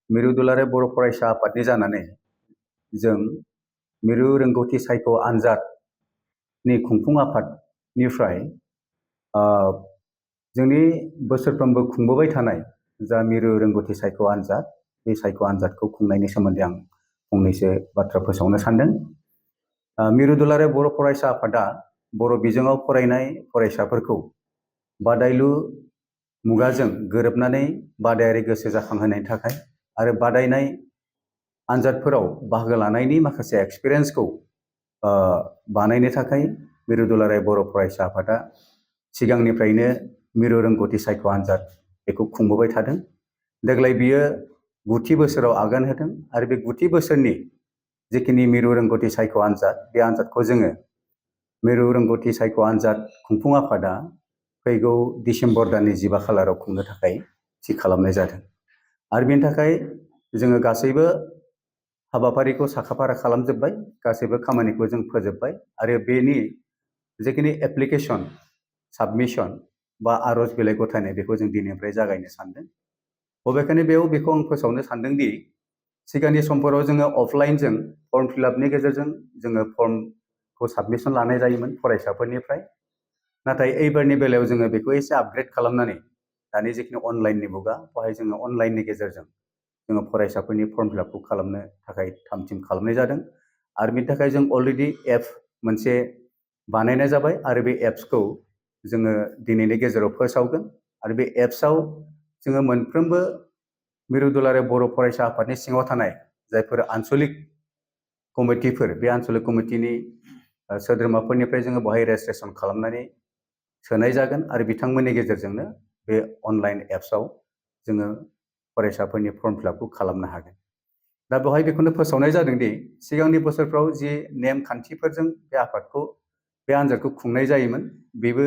मिरु दुलाराय बर' फरायसा आफादनि जानानै जों मिरु रोंगौथि सायख' आनजादनि खुंफुं आफादनिफ्राय जोंनि बोसोरफ्रोमबो खुंबोबाय थानाय जा मिरु रोंगौथि सायख' आनजाद बे सायख' आनजादखौ खुंनायनि सोमोन्दै आं फंनैसो बाथ्रा फोसावनो सानदों। मिरु दुलाराय बर' फरायसा आफादा बर' बिजोङाव फरायनाय फरायसाफोरखौ बादायलु मुगाजों गोरोबनानै बादायारि गोसो जाखांहोनायनि थाखाय आरो बादायनाय आनजादफोराव बाहागो लानायनि माखासे एक्सपिरियेन्सखौ बानायनो थाखाय मिरु दुलाराय बर' फरायसा आफादा सिगांनिफ्रायनो मिरु रोंगौथि सायख' आनजाद बेखौ खुंबोबाय थादों। देग्लाय बियो 9थि बोसोराव आगान होदों आरो बे 9थि बोसोरनि जिखिनि मिरु रोंगौथि सायख' आनजाद बे आनजादखौ जोङो मिरु रोंगौथि सायख' आनजाद खुंफुं आफादा फैगौ डिसेम्बर दाननि 15 खालाराव खुंनो थाखाय थि खालामनाय जादों आरो बेनि थाखाय जोङो गासैबो हाबाफारिखौ साखाफारा खालामजोब्बाय, गासैबो खामानिखौ जों फोजोब्बाय आरो बेनि जिखिनि एप्लिकेसन साबमिसन बा आर'ज बिलाइ गथायनाय बेखौ जों दिनैनिफ्राय जागायनो सानदों। बबेखानि बेखौ आं फोसावनो सानदोंदि सिगांनि समफोराव जोङो अफलाइनजों फर्म फिलआपनि गेजेरजों जोङो फर्मखौ साबमिसन लानाय जायोमोन फरायसाफोरनिफ्राय, नाथाय एइबारनि बेलायाव जोङो बेखौ एसे आपग्रेड खालामनानै दानि जिखिनि अनलाइननि मुगा बेवहाय जोङो अनलाइननि गेजेरजों जोङो फरायसाफोरनि फर्म फिलआपखौ खालामनो थाखाय थामथिम खालामनाय जादों आरो बेनि थाखाय जों अलरेडि एप मोनसे बानायनाय जाबाय आरो बे एप्सखौ जोङो दिनैनि गेजेराव फोसावगोन आरो बे एप्सआव जोङो मोनफ्रोमबो मिरु दुलाराय बर' फरायसा आफादनि सिङाव थानाय जायफोर आनसलिक कमिटिफोर बे आनसलिक कमिटिनि सोद्रोमाफोरनिफ्राय जोङो बेवहाय रेजिस्ट्रेसन खालामनानै सोनाय जागोन आरो बिथांमोननि गेजेरजोंनो बे अनलाइन एप्सआव जोङो फरायसाफोरनि फर्म फिलआपखौ खालामनो हागोन। दा बेवहाय बेखौनो फोसावनाय जादोंदि सिगांनि बोसोरफ्राव जि नेमखान्थिफोरजों बे आनजादखौ खुंनाय जायोमोन बेबो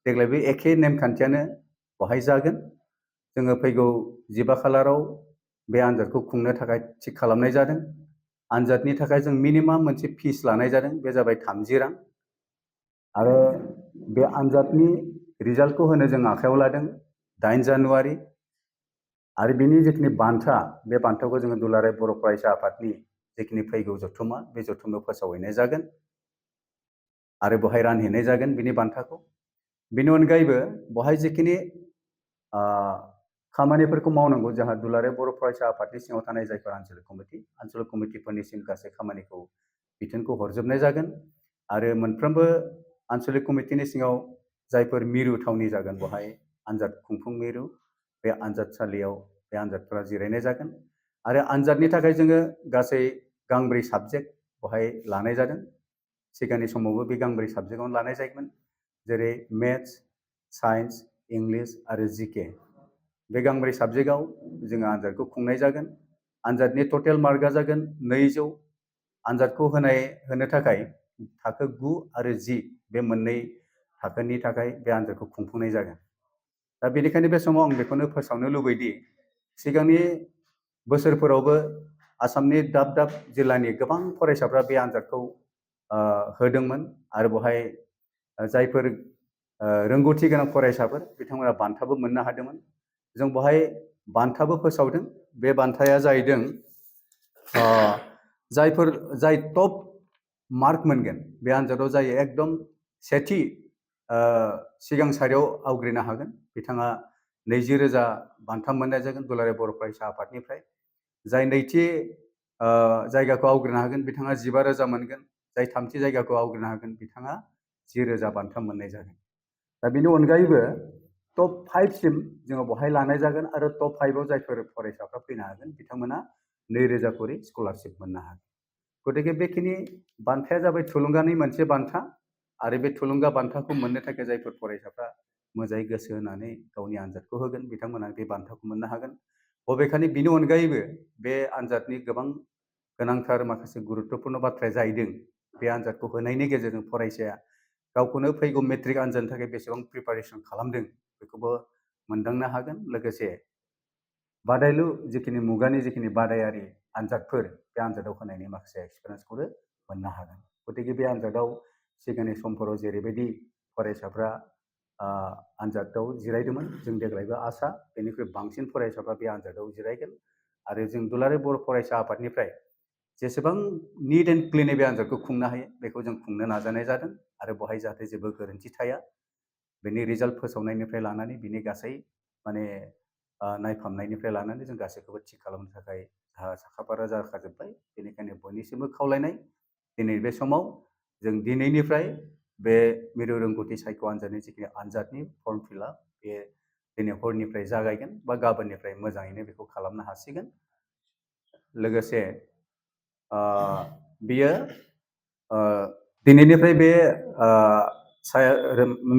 देग्लायबो एखे नेमखान्थियानो बेवहाय जागोन। जोङो फैगौ 15 खालाराव बे आनजादखौ खुंनो थाखाय थिग खालामनाय जादों। आनजादनि थाखाय जों मिनिमाम मोनसे फिस लानाय जादों, बे जाबाय 30 रां आरो बे आनजादनि रिजाल्टखौ होनो जों आखायाव लादों 8 जानुवारि आरो बिनि जिखिनि बान्था बे बान्थाखौ जोङो दुलाराय बर' फरायसा आफादनि जिखिनि फैगौ जथुम्मा बे जथुम्मायाव फोसावहैनाय जागोन आरो बेवहाय रानहैनाय जागोन बिनि बान्थाखौ। बेनि अनगायैबो बेवहाय जिखिनि खामानिफोरखौ मावनांगौ जोंहा दुलाराय बर' फरायसा आफादनि सिङाव थानाय जायफोर आनसलिक कमिटिफोरनिसिम गासै खामानिखौ बिथोनखौ हरजोबनाय जागोन आरो मोनफ्रोमबो आनसलिक कमिटिनि सिङाव जायफोर मिरु थावनि जागोन बेवहाय आनजाद खुंफुं मिरु बे आनजादसालियाव बे आनजादफोरा जिरायनाय जागोन आरो आनजादनि थाखाय जोङो गासै गांब्रै साबजेक्ट बेवहाय लानाय जादों। सिगांनि समावबो बे गांब्रै साबजेक्टआवनो लानाय जायोमोन, जेरै मेथ्स, साइन्स, इंलिस आरो जिके। बे गांब्रै साबजेक्टआव जोङो आनजादखौ खुंनाय जागोन। आनजादनि टटेल मार्कआ जागोन 200। आनजादखौ होनो थाखाय थाखो 9 आरो 10 बे मोननै थाखोनि थाखाय बे आनजादखौ खुंफुंनाय जागोन। दा बेनिखायनो बे समाव आं बेखौनो फोसावनो लुबैदि सिगांनि बोसोरफोरावबो आसामनि दाब दाब जिल्लानि गोबां फरायसाफ्रा बे आनजादखौ होदोंमोन आरो बेवहाय जायफोर रोंगौथि गोनां फरायसाफोर बिथांमोना बान्थाबो मोननो हादोंमोन। जों बेवहाय बान्थाबो फोसावदों। बे बान्थाया जाहैदों जाय टप मार्क मोनगोन बे आनजादाव जाय एकदम सेथि सिगां सारियाव आवग्रिनो हागोन बिथाङा 20,000 बान्था मोननाय जागोन दुलाराय बर' फरायसा आफादनिफ्राय। जाय नैथि जायगाखौ आवग्रिनो हागोन बिथाङा 15,000 मोनगोन। जाय थामथि जायगाखौ आवग्रिनो हागोन बिथाङा 10,000 बान्था मोननाय जागोन। दा बेनि अनगायैबो टप 5 सिम जोङो बेवहाय लानाय जागोन आरो टप 5 आव जायफोर फरायसाफ्रा फैनो हागोन बिथांमोना 2,000 करि स्कलारशिप मोननो हागोन। गतिके बेखिनि बान्थाया जाबाय थुलुंगानि मोनसे बान्था आरो बे थुलुंगा बान्थाखौ मोननो थाखाय जायफोर फरायसाफ्रा मोजाङै गोसो होनानै गावनि आनजादखौ होगोन बिथांमोना बे बान्थाखौ मोननो हागोन। बबेखानि बिनि अनगायैबो बे आनजादनि गोबां गोनांथार माखासे गुरुत्वपूर्ण बाथ्राया जाहैदों बे आनजादखौ होनायनि गेजेरजों फरायसाया गावखौनो फैगौ मेट्रिक आनजादनि थाखाय बेसेबां प्रिपारेसन खालामदों बेखौबो मोनदांनो हागोन। लोगोसे बादायलु जिखिनि मुगानि जिखिनि बादायारि आनजादफोर बे आनजादाव होनायनि माखासे एक्सपिरियेन्सखौबो मोननो हागोन। गतिके बे आनजादाव सिगांनि समफोराव जेरैबायदि फरायसाफ्रा आनजादाव जिरायदोंमोन जों देग्लायबो आसा बेनिख्रुइ बांसिन फरायसाफ्रा बे आनजादाव जिरायगोन आरो जों दुलाराय बर' फरायसा आफादनिफ्राय जेसेबां निट एन्ड क्लिनै बे आनजादखौ खुंनो हायो बेखौ जों खुंनो नाजानाय जादों आरो बेवहाय जाहाथे जेबो गोरोन्थि थाया बेनि रिजाल्ट फोसावनायनिफ्राय लानानै बिनि गासै माने नायफामनायनिफ्राय लानानै जों गासैखौबो थि खालामनो थाखाय साखाफारा जाखाजोब्बाय। बेनिखायनो बयनिसिमबो खावलायनाय दिनै बे समाव जों दिनैनिफ्राय बे मिरु रोंगौथि सायख' आनजादनि जिखिनि आनजादनि फर्म फिलआप बे दिनै हरनिफ्राय जागायगोन बा गाबोननिफ्राय मोजाङैनो बेखौ खालामनो हासिगोन। लोगोसे बियो दिनैनिफ्राय बे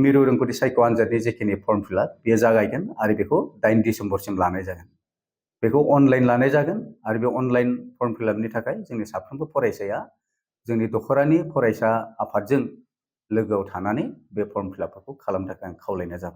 मिरु रोंगौथि सायख' आनजादनि जिखिनि फर्म फिलआप बेयो जागायगोन आरो बेखौ 8 डिसेम्बरसिम लानाय जागोन। बेखौ अनलाइन लानाय जागोन आरो बे अनलाइन फर्म फिलआपनि थाखाय जोंनि साफ्रोमबो फरायसाया जोंनि दख'रानि फरायसा आफादजों लोगोआव थानानै बे फर्म फिलआपफोरखौ खालामनो थाखाय आं खावलायनाय जाबाय।